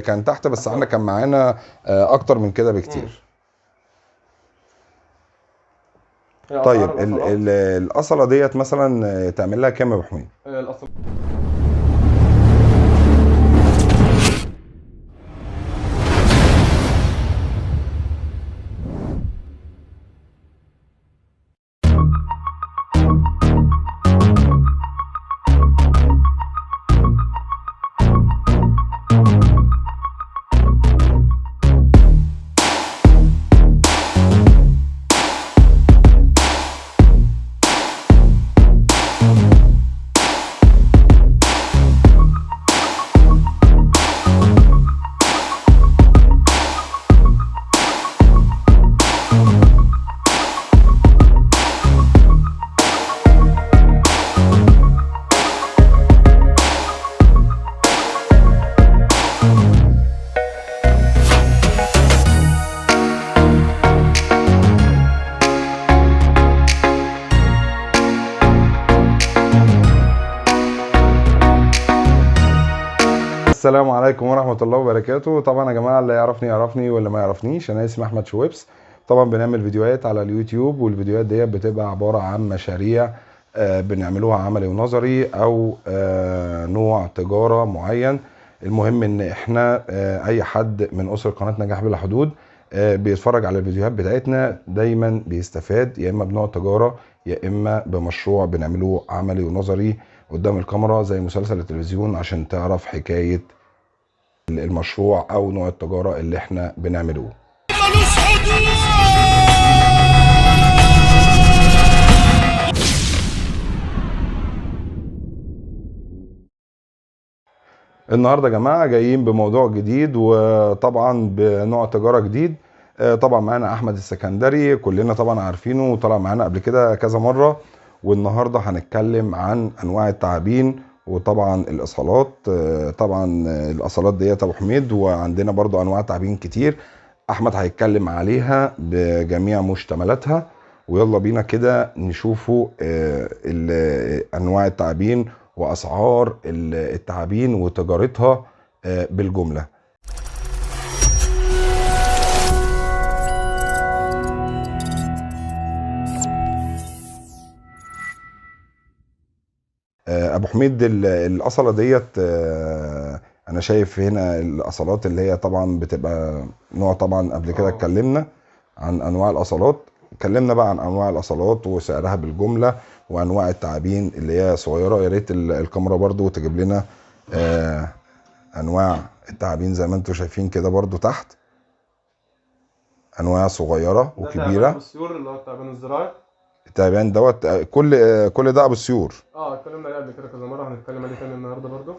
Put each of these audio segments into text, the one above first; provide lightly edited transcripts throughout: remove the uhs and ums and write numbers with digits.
كان تحت، بس احنا كان معانا اكتر من كده بكتير. طيب القصله ديت مثلا تعمل لها كام يا ابو حميد؟ القصله السلام عليكم ورحمة الله وبركاته. طبعا يا جماعة اللي يعرفني يعرفني واللي ما يعرفنيش، انا اسمي احمد شويبس. طبعا بنعمل فيديوهات على اليوتيوب، والفيديوهات دي بتبقى عبارة عن مشاريع بنعملوها عملي ونظري او نوع تجارة معين. المهم ان احنا اي حد من اسر قناة نجاح بلا حدود بيتفرج على الفيديوهات بتاعتنا دايما بيستفاد، يا اما بنوع تجارة يا اما بمشروع بنعملوه عملي ونظري قدام الكاميرا زي مسلسل التلفزيون، عشان تعرف حكاية المشروع او نوع التجارة اللي احنا بنعمله. النهارده يا جماعة جايين بموضوع جديد وطبعا بنوع تجارة جديد. طبعا معانا احمد السكندري، كلنا طبعا عارفينه وطلع معانا قبل كده كذا مرة. والنهارده هنتكلم عن انواع التعابين وطبعا الاصالات. طبعا الاصالات ديت ابو حميد، وعندنا برضو انواع تعابين كتير احمد هيتكلم عليها بجميع مشتملاتها. ويلا بينا كده نشوفوا انواع التعابين واسعار التعابين وتجارتها بالجملة. ابو حميد، القصله ديت انا شايف هنا الاصلات اللي هي طبعا بتبقى نوع، طبعا قبل كده اتكلمنا عن انواع الاصلات، اتكلمنا بقى عن انواع الاصلات وسعرها بالجملة وانواع التعابين اللي هي صغيرة. يا ريت الكاميرا برضو تجيب لنا انواع التعابين زي ما انتم شايفين كده برضو تحت، انواع صغيرة وكبيره. ابو السيور اللي هو التعبان الزراعي، التعبان دوت كل ده ابو السيور. اتكلمنا عليه قبل كده كذا مرة، هنتكلم عليه تاني النهارده برضو.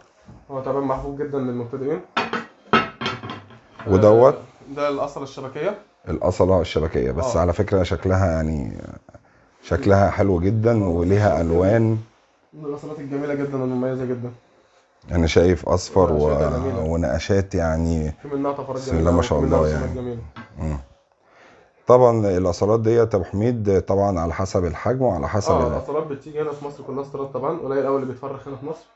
هو تعبان محبوب جدا للمبتدئين. ودوت ده القصله الشبكيه. القصله الشبكيه بس على فكرة شكلها يعني شكلها حلو جدا وليها الوان، من القصلات الجميلة جدا والمميزه جدا. انا شايف اصفر ونقشات، يعني في منها طفرات بسم الله ما شاء الله يعني. طبعا الاصالات ديت يا ابو حميد طبعا على حسب الحجم وعلى حسب الاصالات بتيجي هنا في مصر كلها استيراد طبعا، قليل قوي اللي بيتفرخ هنا في مصر.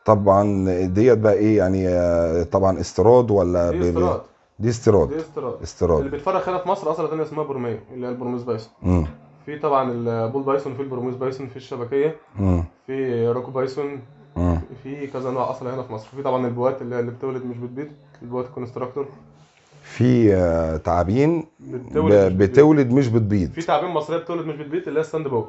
طبعا ديت بقى ايه يعني؟ طبعا استيراد ولا دي استيراد؟ دي استيراد، دي استيراد. استيراد. اللي بيتفرخ هنا في مصر اصله ثانية اسمها برميه اللي هي ال Burmese python. في طبعا ال ball python، في ال Burmese python، في الشبكيه، في rock python، في كذا نوع اصله هنا في مصر. في طبعا ال boa اللي بتولد مش بتبيض، ال boa constrictor. في تعابين بتولد مش بتبيض. في تعابين مصرية بتولد مش بتبيض اللي هي ال sand boa،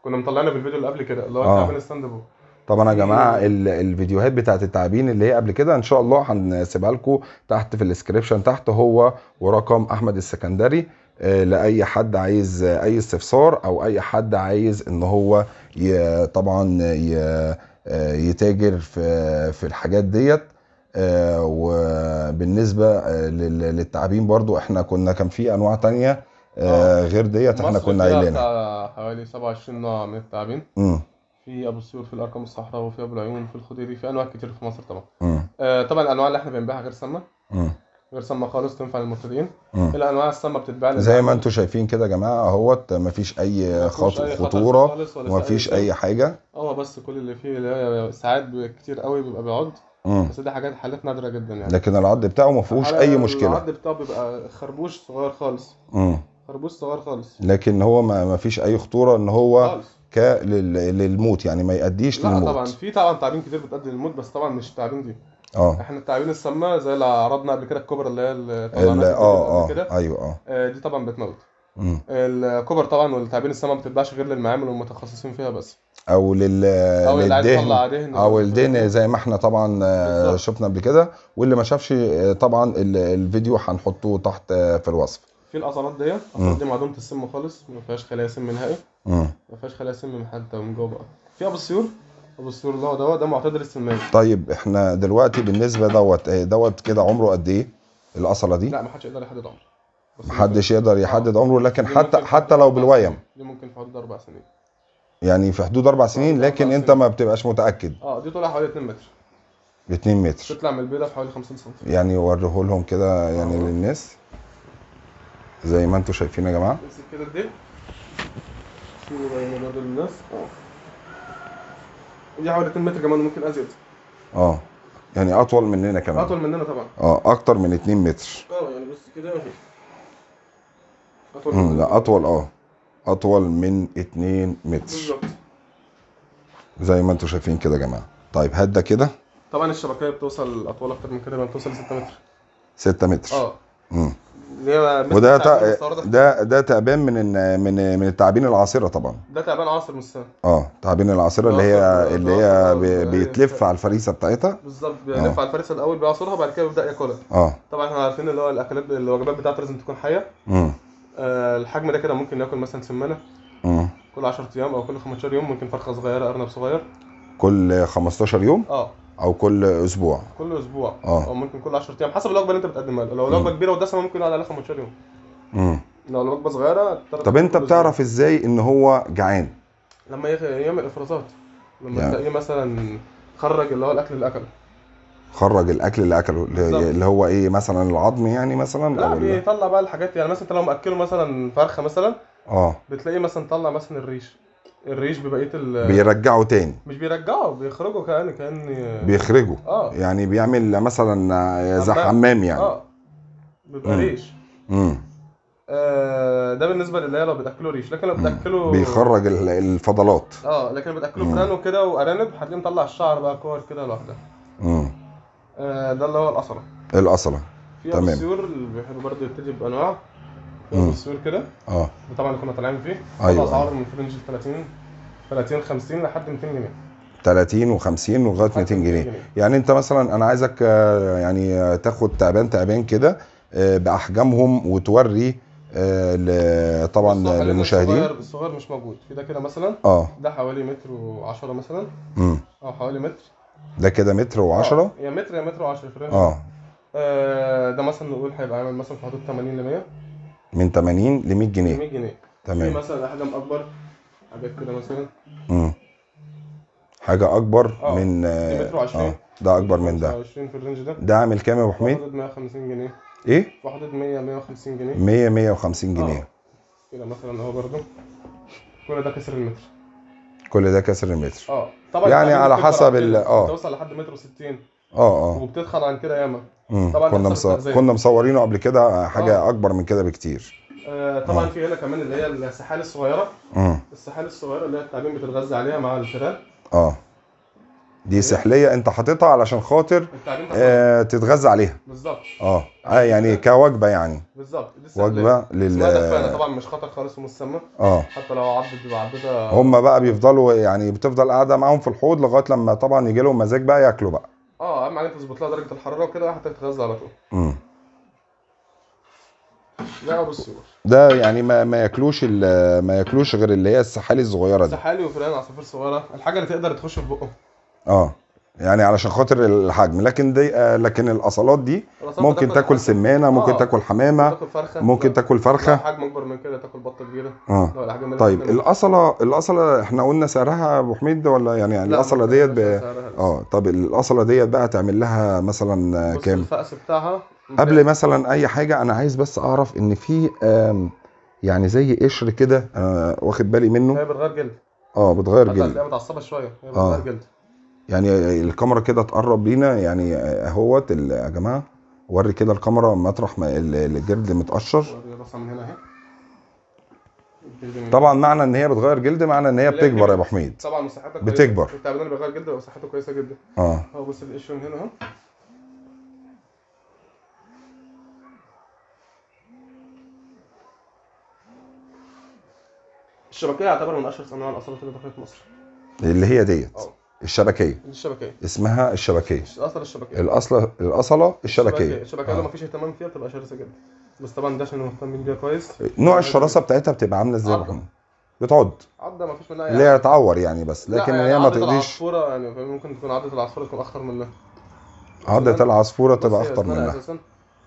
كنا مطلعينها في الفيديو اللي قبل كده اللي هو تعابين ال sand boa. طبعا يا جماعة الفيديوهات بتاعت التعابين اللي هي قبل كده ان شاء الله هنسيبها لكم تحت في ال description تحت، هو ورقم احمد السكندري، لاي حد عايز اي استفسار او اي حد عايز ان هو طبعا يتاجر في الحاجات ديت. وبالنسبة للتعابين برضو احنا كان في انواع تانية غير ديت احنا كنا قايلينها. حوالي 27 نوع من التعابين. في ابو السيور، في الارقام الصحراء، وفي ابو العيون، في الخديري، في انواع كتير في مصر طبعا. طبعا الانواع اللي احنا بنبيعها غير سامة، غير سامة خالص، تنفع للمبتدئين. الانواع السامة بتتباع زي ما انتم شايفين كده يا جماعة اهوت، مفيش اي خطورة ومفيش اي حاجة. هو بس كل اللي فيه ساعات كتير قوي بيبقى بيعض. بس دي حاجات حالات نادرة جدا يعني. لكن العض بتاعه ما فيهوش اي مشكلة. العض بتاعه بيبقى خربوش صغير خالص. خربوش صغير خالص، لكن هو ما فيش اي خطورة ان هو للموت يعني، ما يؤديش للموت. لا طبعا في طبعا تعابين كتير بتؤدي للموت، بس طبعا مش التعابين دي. احنا التعابين السامة زي اللي عرضنا قبل كده، الكوبرا اللي هي اللي طلعناها قبل كده. ايوه. دي طبعا بتموت. الكوبر طبعا والتعابين السامة ما بتتباعش غير للمعامل والمتخصصين فيها بس، او للدهن، او الدهن زي ما احنا طبعا بالزبط. شفنا قبل كده، واللي ما شافش طبعا الفيديو هنحطه تحت في الوصف. في القصلات ديت، القصلات دي معدومة السم خالص، ما فيهاش خلايا سم نهائي. ما فيهاش خلايا سم حتى من جوه بقى. في ابو السيور، ابو السيور اللي هو ده معتدل السمية. طيب احنا دلوقتي بالنسبة دوت كده عمره قد ايه القصله دي؟ لا ما حدش يقدر يحدد عمره، محدش يقدر يحدد عمره، لكن حتى لو بالويم دي ممكن في حدود 4 سنين، يعني في حدود 4 سنين، لكن انت ما بتبقاش متاكد. دي طولها حوالي 2 متر. 2 متر تطلع من البيضة في حوالي 50 سم يعني. وريه لهم كده يعني للناس زي ما انتم شايفين يا جماعة. امسك كده الديل شوفوا برضه للناس. دي حوالي 2 متر كمان، ممكن ازيد. يعني اطول مننا كمان، اطول مننا طبعا. اكتر من 2 متر. يعني بص كده اطول. لا اطول، اطول من 2 متر بالظبط زي ما انتم شايفين كده يا جماعة. طيب هات ده كده. طبعا الشبكيه بتوصل اطول اكتر من كده، بتوصل 6 متر. 6 متر. وده ده تعبان من التعابين العاصره طبعا. ده تعبان عاصر مش سام. تعابين العاصره اللي هي بيتلف على الفريسه بتاعتها بالظبط. بيلف على الفريسه الاول، بيعصرها، بعد كده بيبدا ياكلها. طبعا احنا عارفين اللي هو الاكلات الوجبات بتاعته لازم تكون حيه. الحجم ده كده ممكن ياكل مثلا سمانه كل 10 ايام او كل 15 يوم، ممكن فرخة صغيرة، ارنب صغير كل 15 يوم او كل اسبوع. كل اسبوع او ممكن كل 10 ايام حسب الوجبة اللي انت بتقدمها له. لو الوجبة كبيرة ودسمه ممكن يقعد عليها 15 يوم. لو الوجبة صغيرة. طب انت بتعرف ازاي ان هو جعان؟ لما يعمل افرازات، لما يعني تلاقيه مثلا خرج اللي هو الاكل اللي اكله. خرج الاكل اللي اكله اللي هو ايه مثلا؟ العظم يعني مثلا؟ لا بيطلع بقى الحاجات يعني. مثلا انت لو مأكله مثلا فرخة مثلا، بتلاقيه مثلا طلع مثلا الريش ببقية بيرجعه تاني. مش بيرجعه، بيخرجه كأن بيخرجه. يعني بيعمل مثلا زي حمام يعني. بيبقى ريش. ده بالنسبة للي لو بتاكله ريش. لكن لو بتاكله بيخرج الفضلات. لكن لو بتاكله فران وكده وارانب هتلاقيه مطلع الشعر بقى كور كده لوحدها. ده اللي هو القصله. القصله في ابو السيور اللي بيحب برضه يبتدي بانواع. في ابو السيور كده طبعا اللي كنا طالعين فيه. ايوه اسعار من في range 30 50 لحد 200 جنيه. 30 و50 ولغاية 200 جنيه. يعني انت مثلا انا عايزك يعني تاخد تعبان كده باحجامهم وتوري طبعا للمشاهدين. الصغير مش موجود في ده كده مثلا. ده حوالي متر و10 مثلا. او حوالي متر. ده كده متر و10. يا متر يا متر و10 في ال range. ده مثلا نقول هيبقى عامل مثلا في حدود 80 ل 100. من 80 ل 100 جنيه. 100 جنيه تمام. في مثلا احجام اكبر، حاجات كده مثلا. حاجة اكبر من متر و20. ده اكبر من ده. 20 في ال range ده. ده عامل كام يا ابو حميد؟ في حدود 150 جنيه. ايه؟ في حدود 100 150 جنيه. 100 150 جنيه كده مثلا اهو. برده كل ده كسر المتر. كل ده كسر المتر. طبعا يعني على حسب بتوصل لحد متر و60. وبتدخل عن كده ياما. طبعا كنا مصورينه قبل كده حاجة اكبر من كده بكتير. طبعا في هنا كمان اللي هي السحالي الصغيرة. السحالي الصغيرة اللي هي التعابين بتتغذى عليها مع الفئران. دي سحليه انت حاططها علشان خاطر تتغذى عليها بالظبط. يعني كوجبه يعني. بالظبط، دي وجبة لل طبعا مش خطر خالص ومش سامة. حتى لو عضت بيبقى عضتها. هم بقى بيفضلوا يعني بتفضل قاعدة معاهم في الحوض لغاية لما طبعا يجي لهم مزاج بقى ياكلوا بقى. اهم حاجة تظبط لها درجه الحرارة وكده حتى تتغذى على طول. ده ابو السيور ده يعني ما ياكلوش ما ياكلوش غير اللي هي السحالي الصغيرة دي. سحالي وفئران، عصافير صغيرة، الحاجة اللي تقدر تخش في بقه. يعني علشان خاطر الحجم. لكن دي لكن القصلات دي ممكن تاكل سمانه، ممكن تاكل حمامه، ممكن تاكل فرخة. حجم اكبر من كده تاكل بطه كبيرة. طيب القصله احنا قلنا سعرها ابو حميد ولا يعني القصله ديت طب القصله ديت بقى تعمل لها مثلا كام؟ الفقس بتاعها قبل مثلا اي حاجة انا عايز بس اعرف ان في يعني زي قشر كده انا واخد بالي منه. هي بتغير جلد. بتغير جلد. هي متعصبه شوية، هي بتغير جلد. يعني الكاميرا كده تقرب لينا يعني اهوت يا جماعة، وري كده الكاميرا مطرح ما الجلد متقشر. راسها من هنا اهي. طبعا معنى ان هي بتغير جلد معنى ان هي بتكبر يا ابو حميد. طبعا صحتها كويسة، بتكبر. التعبان اللي بيغير جلد بيبقى صحته كويسة جدا. اهو بص القشر من هنا اهو. الشبكيه يعتبر من اشهر انواع الاصالات اللي دخلت مصر، اللي هي ديت. الشبكيه. الشبكيه اسمها الشبكيه، الاصله الشبكيه، الاصله الشبكيه. الشبكيه لو ما فيش اهتمام فيها بتبقى شرسة جدا، بس طبعا ده عشان مهتمين بيها كويس. نوع الشراسه بتاعتها بتبقى عامله ازاي يا ابو حميد؟ بتعض عضه ما فيش منها اللي هي تعور يعني، بس لكن يعني هي ما تقضيش. العصفوره يعني ممكن تكون عضه العصفوره تكون اخطر منها. عضه العصفوره تبقى اخطر منها. اساسا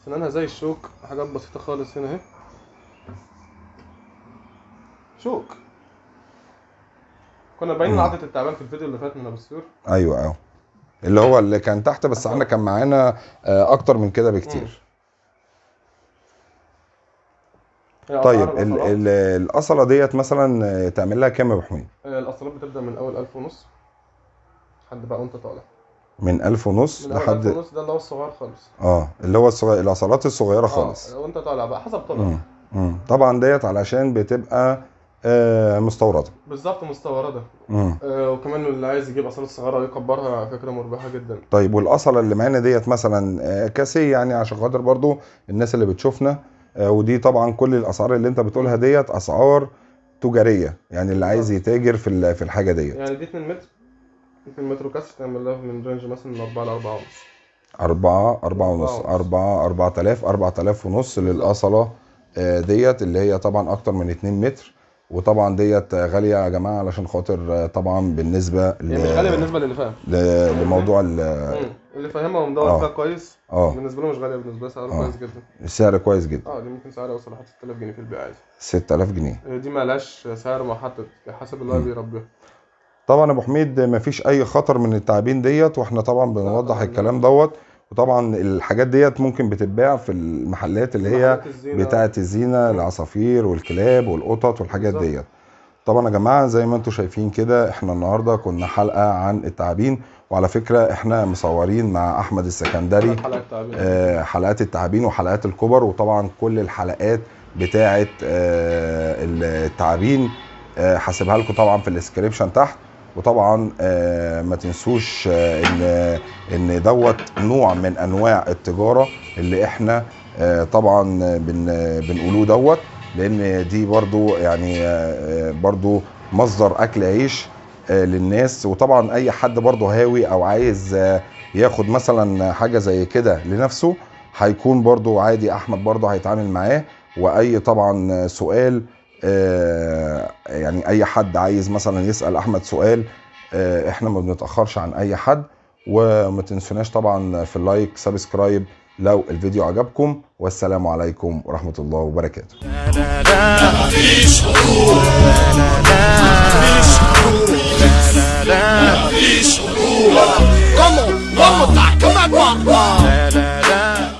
سنانها زي الشوك، حاجات بسيطة خالص هنا اهي، شوك. كنا باينين عضه التعبان في الفيديو اللي فات من ابو السور. ايوه اللي هو اللي كان تحت، بس احنا كان معانا اكتر من كده بكتير. طيب الاصله ديت مثلا تعمل لها كام يا ابو حميد؟ الاصلات بتبدا من اول 1500 لحد بقى وانت طالع. من 1500 لحد 1500 ده اللي هو الصغير خالص. اللي هو الصغير، الاصلات الصغيرة خالص. وانت طالع بقى حسب طولها. طبعا ديت علشان بتبقى مستورده. بالظبط مستورده. وكمان اللي عايز يجيب اصالات صغيرة ويكبرها فكرة مربحة جدا. طيب والاصله اللي معانا ديت مثلا كاسية يعني عشان خاطر برضو الناس اللي بتشوفنا، ودي طبعا كل الاسعار اللي انت بتقولها ديت اسعار تجارية، يعني اللي عايز يتاجر في الحاجة ديت. يعني دي 2 متر، 2 متر وكسر، تعمل لها من range مثلا من 4 ل 4 ونص. 4 4 ونص، 4 4000، 4000 ونص للاصله ديت اللي هي طبعا اكتر من 2 متر. وطبعا ديت غالية يا جماعة علشان خاطر طبعا بالنسبة يعني مش غالية بالنسبة للي فاهم لموضوع اللي فاهمها ومدور فيها كويس. بالنسبة له مش غالية، بالنسبة له سعره كويس جدا. السعر كويس جدا. دي ممكن سعرها يوصل لحد 6000 جنيه في البيع عادي. 6000 جنيه دي ما لهاش سعر محدد، حسب اللي هو بيربيها. طبعا يا ابو حميد مفيش اي خطر من التعابين ديت، واحنا طبعا بنوضح الكلام دوت. وطبعا الحاجات ديت ممكن بتتباع في المحلات اللي هي بتاعه الزينة، العصافير والكلاب والقطط والحاجات ديت. طبعا يا جماعة زي ما انتم شايفين كده احنا النهارده كنا حلقة عن التعابين، وعلى فكرة احنا مصورين مع احمد السكندري حلقات التعابين وحلقات الكبر، وطبعا كل الحلقات بتاعه التعابين هسيبها لكم طبعا في ال description تحت. وطبعا ما تنسوش ان دوت نوع من انواع التجارة اللي احنا طبعا بنقولوه دوت، لان دي برضو يعني برضو مصدر اكل عيش للناس. وطبعا اي حد برضو هاوي او عايز ياخد مثلا حاجة زي كده لنفسه هيكون برضو عادي، احمد برضو هيتعامل معاه. واي طبعا سؤال يعني اي حد عايز مثلا يسأل احمد سؤال، احنا ما بنتأخرش عن اي حد. وما تنسوناش طبعا في ال like subscribe لو الفيديو عجبكم، والسلام عليكم ورحمة الله وبركاته.